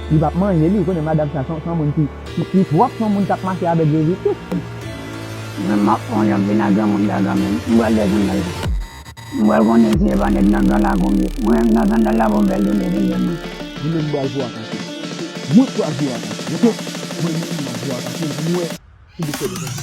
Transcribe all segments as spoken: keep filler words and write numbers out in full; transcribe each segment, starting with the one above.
Li p ap manje li, ou konnen madanm sa se yon, se yon moun ki, ki, ki pwòp, se yon moun k ap mache avèk Jezi Kris. Mwen, m ap fè yon jan vin ak granmoun sa kanmenm. M pral desann nan li. M pral konnen si e pa nèg nan gran lakou m ye. Mwen menm nan sandal la pou m fè l tounen vin jwenn mwen. Mwen menm m pral jwe ak Anse. Mwen pral jwe ak Anse, oke? Mwen menm m ap jwe ak Anse pou m wè si li fè desann.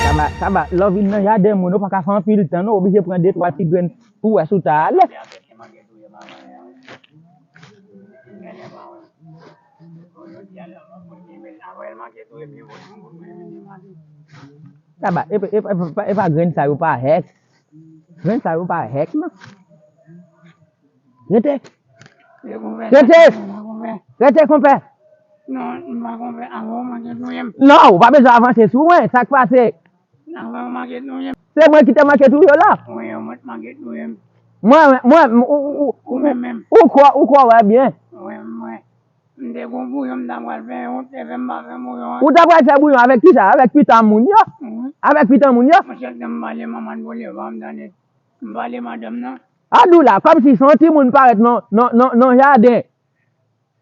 Sa ba, sa ba, lè w vin nan jaden moun, ou pa ka fè anpil tan, non, w oblije pran de twa ti grenn pou w wè si w ta alèz. Sa ba, e, e, e, e, e pa grenn sa yo pa hèk. Grenn sa yo pa hèk, non. Rete. Rete. Rete, konpè. Non, m pa konpè. Avan w manke touye m. Non, ou pa bezwen avanse sou mwen. Sa k pase? Avan w manke touye m. Se mwen ki te manke touye w la. Wi, ou mèt manke touye m. Mwen, mwen, ou, ou, ou, ou menm menm. Ou kwè, ou kwè w wè byen. Wi, mwen. M te gon bouyon, m ta pral fè, ou te fè m pa fè bouyon an. Ou ta pral fè bouyon avèk kisa? Avèk pitan moun yo? Wi. Avèk pitan moun yo? Mwen chak tan m pale manman n vole pa m tande. M pale madanm nan. Adou la, kòmsi se yon timoun parèt nan, nan, nan, nan jaden.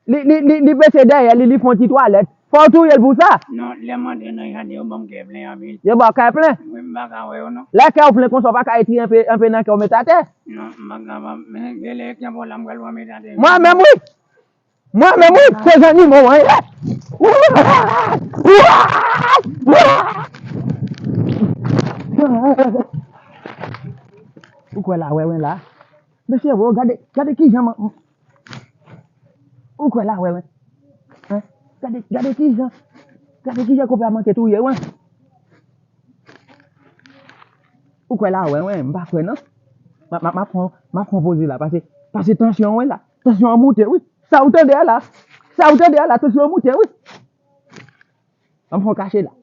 Li, li, li, li pete dèyè li, li fè yon ti twalèt. Fò w touye l pou sa? Non, lè m antre nan jaden, yo ban m kè plen anpil. Yo ba w kè plen? Wi, m pa ka wè yo non. Lè kè w plen konsa, w pa ka etire enpe, enpe nan kè w met atè? Non, m pa kapab. Men, gen lè kè pa w la, m pral pran met atè. Mwen menm, wi! Mwen menm, wi, se zannimo an ye. Ou kwè la wè wen la? Mesye, wo, gade, gade kijan man, ou kwè la wè wen? Hein? Gade, gade kijan, gade kijan konpè a manke touye wen. Ou kwè la wè wen? M pa kwè non. M ap, m ap, m ap pran, m ap pran poze la, pase, pase tansyon wen la. Tansyon an moute, wi. Sa ou tande a la? Sa ou tande a la? Tansyon an moute, wi. Ann fè yon kache la.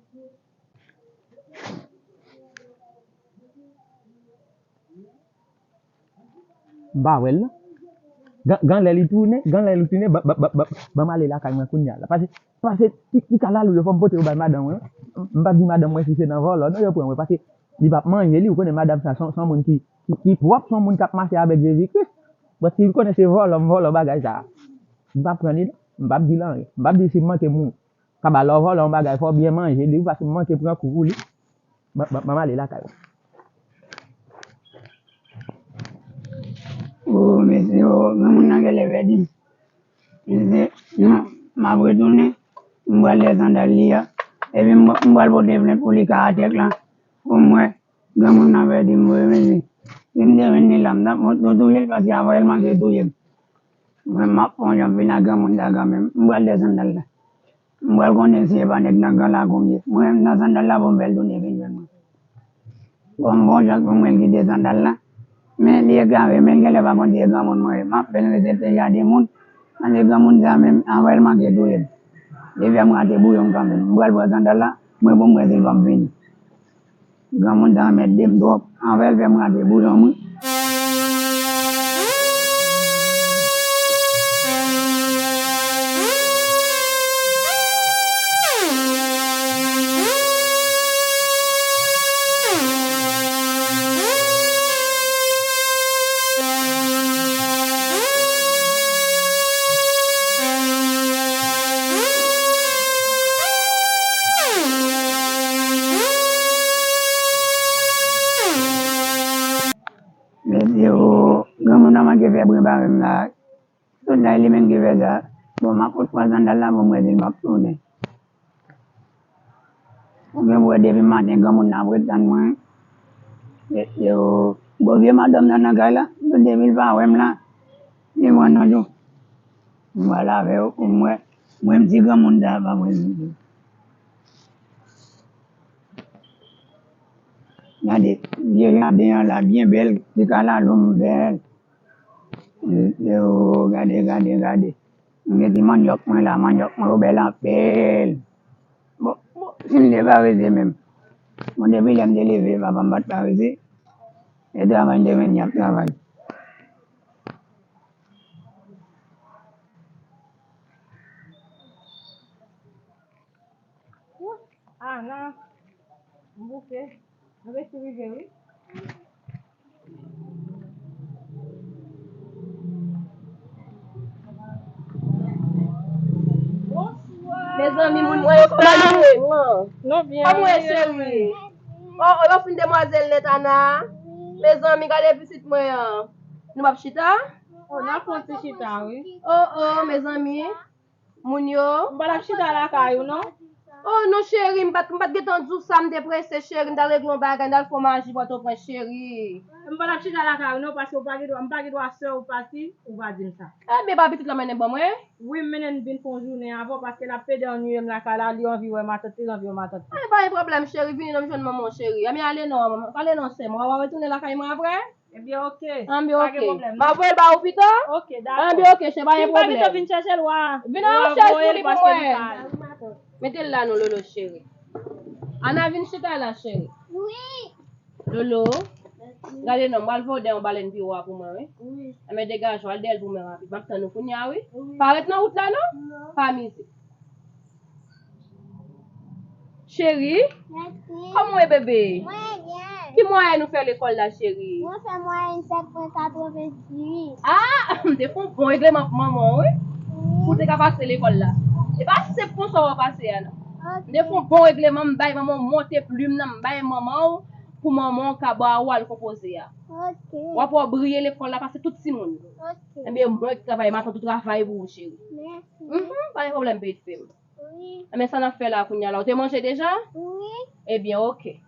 M pa wè l non. Gen, gen lè li tounen, gen lè li tounen, ban, ban, ban, ban, ban m ale lakay mwen kounye a la. Pase, pase, ti, ti kalalou yo, fò m pote yo bay madanm mwen. M p ap di madanm mwen si se nan vòlò non yo pran mwen, pase li p ap manje li, ou konnen madanm sa, se yon, se yon moun ki, ki, ki pwòp, se yon moun k ap mache avèk Jezi Kris. Bon, si l konnen se vòlò m vòlò bagay sa, m p ap pran li non. M p ap di l anyen. M p ap di si m manke moun. Kaba lè w vòlò yon bagay, fò w byen manje li, wi, paske m manke pran kou pou li. Ban, ban, ban m ale lakay ou. O, mesye, o, granmoun nan genlè pèdi. Mesye, non, m ap retounen, m pral lè sandal li a. Epi m, m pral pote plent pou li karatèk la. Pou m wè. Granmoun nan pèdi m vre, mesye. Si m te jwenn li la, m t ap touye l, paske avan l manke touye m. Mwen, m ap fè yon jan vin ak granmoun sa kanmenm. M pral lè sandal la. M pral konnen si e pa nèg nan gran lakou m ye. Mwen menm nan sandal la pou m fè l tounen vin jwenn mwen. Bon, m bon jan pou mwen l kite sandal la. Men li egare, men l genlè pa konn si e granmoun mwen ye. M ap fè l rete te jaden moun. Paske granmoun sa menm, avan l manke touye m. Li fè m rate bouyon m kanmenm. M pral pran sandal la, mwen pou m wè si l p ap vini. Granmoun sa anmède m twòp. Anvè l fè m rate bouyon mwen. Mesye o, granmoun nan manke fè bren bare m la. Tout la e li menm ki fè sa. Bon, m ap fout pran sandal la pou m wè si l p ap tounen. Ou menm wè depi maten granmoun nan ap ret tann mwen. Mesye o, bon vye madanm nan nan kay la. Depi l pa wè m la, li pran nan tou. M pral avè yo pou m wè. Mwen m di granmoun sa pa prezante. Gade, vye jaden an la byen bèl, ti kalalou m bèl. Yo, gade, gade, gade. M gen ti mannyòk mwen la, mannyòk mwen yo bèl anpil. Bon, bon, si m te pareze menm. Bon, depi lè m te leve, papa m pa t pareze. E travay m te vin, y ap travay. Ana, m bouke. Nou resi rive, wi. Mezanmi, moun mwen yo, kòman nou ye? Nou byen, kòman w ye, cheri? Oh, oh, yo fin demwazèl nèt, Ana. Mezanmi, gade pitit mwen an. Nou p ap chita? Oh, n ap fè yon ti chita, wi. Oh, oh, mezanmi. Moun yo. M pa t ap chita lakay ou, non. Oh, non, cheri, m pa t, m pa t gentan di w sa, m te prese, cheri, m t al regle yon bagay, m t al fè yon maji Pòtoprens, cheri. M pa t ap chita lakay ou, non, paske w pa gen dwa, m pa gen dwa sè w pati, ou pa di m sa. Ebyen, pa pitit la mennen ban mwen? Wi, m mennen l vin fè yon jounen avè w, paske l ap pede annuiye m lakay la, li anvi wè matant, li anvi wè matant li. Ebyen, pa gen pwoblèm, cheri, vini non, m jwenn manman w, cheri. Ebyen, ale non, ale non, sè m, w a retounen lakay mwen apre? Ebyen, oke. Anben, oke. Pa gen pwoblèm, non. M ap voye l ba ou pita? Oke, dakò. Anben, oke, chè, pa gen pwoblèm. Si m pa gentan vin chèche l, w a, vin an chèch pou li pou mwen. Mete l la non, Lolo cheri. Ana, vin chita la, cheri. Wi. Lolo, gade non, m pral voye w dèyè yon balèn pi wo a pou mwen, wi. Wi. Anben, degaje w, al dèyè l pou mwen rapid. M ap tann ou kounye a, wi. Wi. Pa ret nan wout la, non? Non. Pa mize. Cheri, kòman w ye, bebe? Mwen byen. Ki mwayèn ou fè lekòl la, cheri? Mwen fè mwayèn sèt pwen katrevendizuit. Ah, m te fè yon bon regleman pou manman w, wi. Wi. Pou w te ka pase lekòl la. E pa sèt pwen sa w pase a, non. Ok. M te fè yon bon regleman, m bay manman w monte plim nan, m bay manman w pou manman w ka ba ou al konpoze a. Ok. W ap wè w briye lekòl la pase tout timoun. Ok. Ebyen, mwen k travay, matant ou travay pou ou, cheri. Mèsi. Mhm, pa gen pwoblèm, bebe m. Wi. Enben, sa n ap fè la kounye a la? Ou te manje deja? Wi. Ebyen, oke.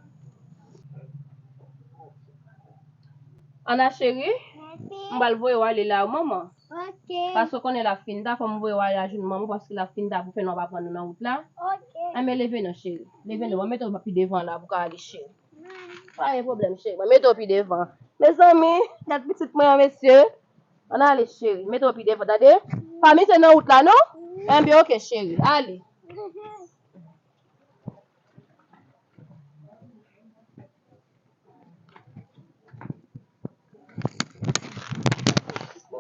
Ana cheri, mèsi. M pral voye w ale la, manman. Oke. Paske w konnen l ap fin ta, fò m voye w ale la jwenn manman w, paske l ap fin ta pou fè nou ap aprann nou nan wout la. Oke. Enben, leve non, cheri. Leve non, mwen mete w pi devan la pou w ka ale, cheri. Pa gen pwoblèm, cheri. Mwen mete w pi devan. Mezanmi, gad pitit mwen an, mesye. Ann ale, cheri. Mete w pi devan, tande? Pa mize nan wout la, non? Enben, oke, cheri. Ale.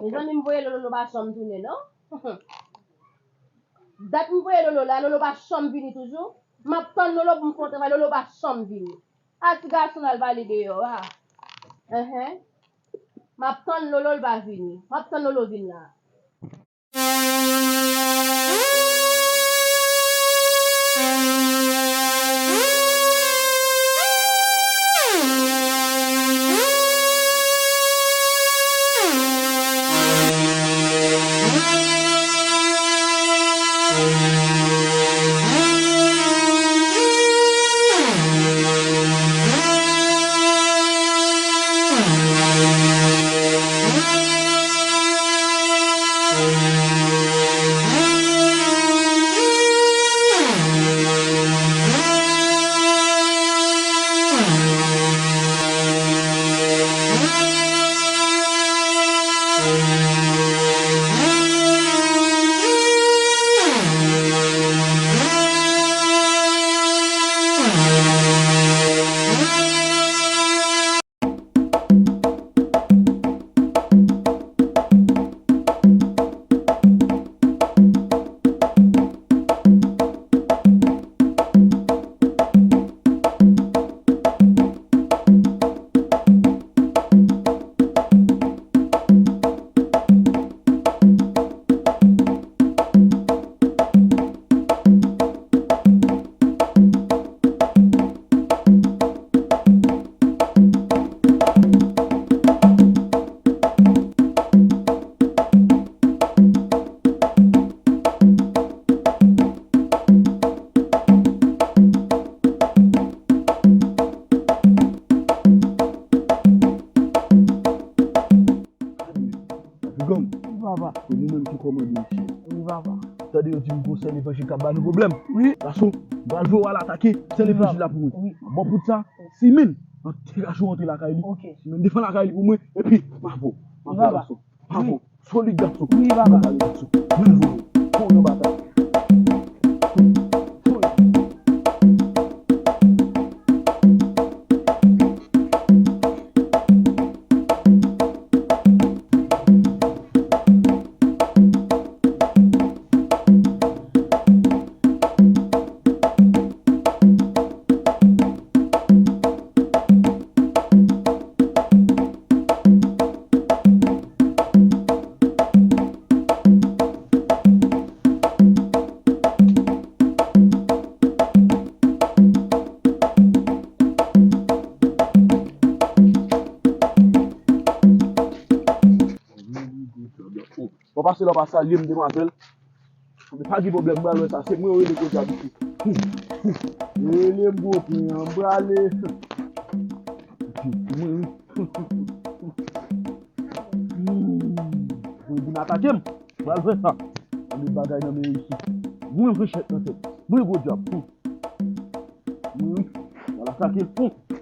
Mezanmi, m voye Lolo, Lolo pa janm tounen, non? Dat m voye Lolo la, Lolo pa janm vini toujou. M ap tann Lolo pou m fè yon travay, Lolo pa janm vini. A ti gason la, l pale deyò a. Enhen. M ap tann Lolo, l pa vini. M ap tann Lolo vin la. Gad, Granm. Wi, papa. Se nou menm ki kòmande isit. Wi, papa. Tande yo di m gon sè levanjil k ap ba nou pwoblèm. Wi. Gason, m pral voye w al atake sè levanjil la pou mwen. Wi. Bon, pou sa, Simin, antere gason antre lakay li. Ok. Simin, defann lakay li pou mwen, epi, m avè w. M avè w, gason. M avè w. Solid gason. Wi, papa. Solid gason. Wi, wi. Bon nan batay. Bon, pase la, pa salye m, demwazèl. Men pa gen pwoblèm, mwen wè sa, se mwen yo rele kote abitye. Rele m gwo pwen an, m prale. Mwen, wi. Mwen vin atake m. Pral fè sa. Ann bagay nan men isi. Mwen fè chèt nan tèt. Mwen gwo dyab. Mwen, wi. Pral atake l.